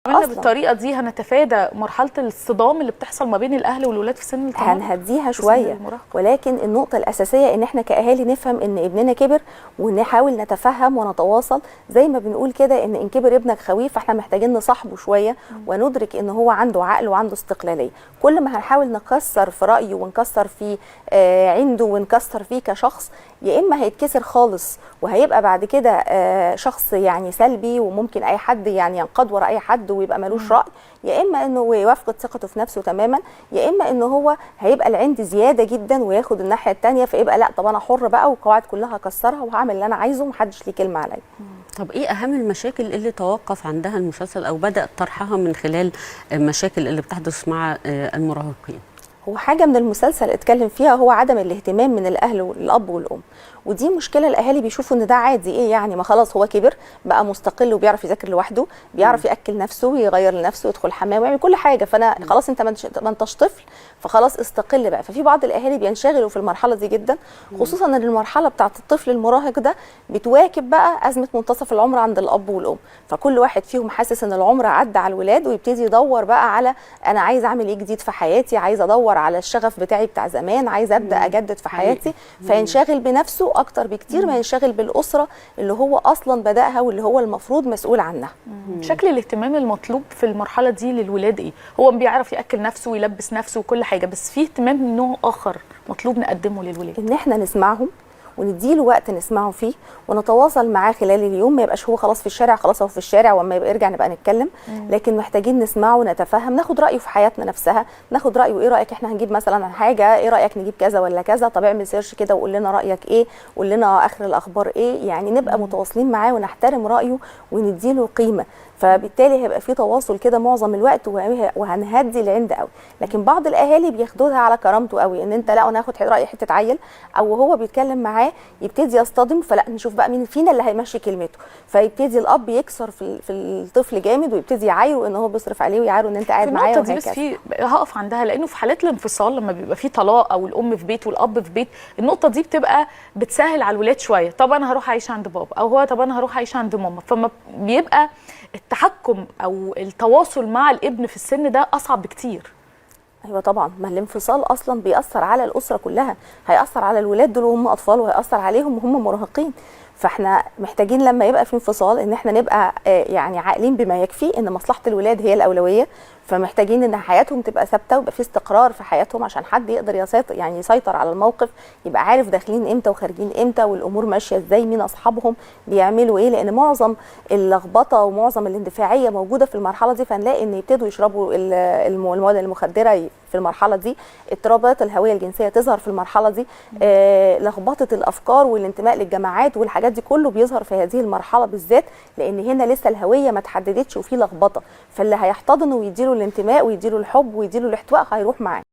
عملنا أصلاً. بالطريقة دي هنتفادى مرحلة الصدام اللي بتحصل ما بين الاهل والولاد في سن التمرد، هنهديها في سن شوية. المراهقة. ولكن النقطة الاساسية ان احنا كاهالي نفهم ان ابننا كبر، ونحاول نتفهم ونتواصل. زي ما بنقول كده ان كبر ابنك خويه، فاحنا محتاجين نصاحبه شوية وندرك ان هو عنده عقل وعنده استقلالية. كل ما هنحاول نكسر في رايه ونكسر في عنده ونكسر فيه كشخص، يا اما هيتكسر خالص وهيبقى بعد كده شخص يعني سلبي وممكن اي حد يعني ينقاد ورا اي حد ويبقى ملوش راي، يا اما انه يفقد ثقته في نفسه تماما، يا اما انه هو هيبقى العند زيادة جدا وياخد الناحية الثانية، فيبقى لا طب انا حر بقى والقواعد كلها هكسرها وهعمل اللي انا عايزه ومحدش ليه كلمة عليا. طب ايه اهم المشاكل اللي توقف عندها المسلسل او بدأ طرحها من خلال المشاكل اللي بتحدث مع المراهقين؟ هو حاجة من المسلسل اتكلم فيها هو عدم الاهتمام من الاهل والاب والام، ودي مشكلة. الاهالي بيشوفوا ان ده عادي، ايه يعني، ما خلاص هو كبر بقى مستقل وبيعرف يذاكر لوحده، بيعرف ياكل نفسه ويغير لنفسه ويدخل الحمام ويعمل كل حاجة، فانا خلاص انت ما انتش طفل، فخلاص استقل بقى. ففي بعض الاهالي بينشغلوا في المرحلة دي جدا، خصوصا ان المرحلة بتاعه الطفل المراهق ده بتواكب بقى ازمة منتصف العمر عند الاب والام، فكل واحد فيهم حاسس ان العمر عدى على الولاد، ويبتدي يدور بقى على انا عايز اعمل ايه جديد في حياتي، عايز ادور على الشغف بتاعي بتاع زمان، عايز ابدا اجدد في حياتي، فينشغل بنفسه اكتر بكتير ما ينشغل بالاسرة اللي هو اصلا بداها واللي هو المفروض مسؤول عنها. شكل الاهتمام المطلوب في المرحلة دي للولاد ايه؟ هو بيعرف ياكل نفسه ويلبس نفسه وكل حاجة، بس في اهتمام من نوع اخر مطلوب نقدمه للولاد. ان احنا نسمعهم ونديله وقت نسمعه فيه ونتواصل معاه خلال اليوم، ما يبقاش هو خلاص في الشارع، خلاص هو في الشارع واما يبقى يرجع نبقى نتكلم، لكن محتاجين نسمعه ونتفهم، ناخد رايه في حياتنا نفسها، ناخد رايه ايه رايك احنا هنجيب مثلا حاجة، ايه رايك نجيب كذا ولا كذا، طب اعمل search كده وقول لنا رايك ايه، قول لنا اخر الاخبار ايه، يعني نبقى متواصلين معاه ونحترم رايه ونديله قيمة، فبالتالي هيبقى في تواصل كده معظم الوقت وهنهدي العند قوي. لكن بعض الاهالي بياخدوها على كرامته قوي، ان انت لا انا هاخد راي حتة عيل، او هو بيتكلم معاه يبتدي يصطدم، فلا نشوف بقى مين فينا اللي هيمشي كلمته، فيبتدي الاب يكسر في الطفل جامد ويبتدي يعايره ان هو بيصرف عليه ويعايره ان انت قاعد في معايا النقطة دي بس وهكذا. في هقف عندها، لأنه في حالات الانفصال لما بيبقى في طلاق أو الأم في بيت والأب في بيت، النقطة دي بتبقى بتسهل على الولاد شوية. طب أنا هروح أعيش عند بابا، أو هو طب أنا هروح أعيش عند ماما، فما بيبقى التحكم أو التواصل مع الابن في السن ده أصعب بكتير. ايوه طبعا، ما الانفصال اصلا بيأثر على الاسرة كلها، هيأثر على الولاد دول وهم اطفال، وهيأثر عليهم وهم مراهقين. فاحنا محتاجين لما يبقى في انفصال ان احنا نبقى يعني عاقلين بما يكفي ان مصلحة الولاد هي الاولوية، فمحتاجين ان حياتهم تبقى ثابتة ويبقى في استقرار في حياتهم عشان حد يقدر يسيطر، يعني يسيطر على الموقف، يبقى عارف داخلين امتى وخارجين امتى والامور ماشية ازاي، مين اصحابهم، بيعملوا ايه، لان معظم اللخبطة ومعظم الاندفاعيه موجودة في المرحلة دي. فهنلاقي ان يبتدوا يشربوا المواد المخدره في المرحلة دي، اضطرابات الهوية الجنسية تظهر في المرحلة دي، لخبطة الافكار والانتماء للجماعات والحاجات دي كله بيظهر في هذه المرحلة بالذات، لان هنا لسه الهوية ما اتحددتش وفي لخبطة، فاللي هيحتضنه ويديله الانتماء ويديله الحب ويديله الاحتواء هيروح معاه.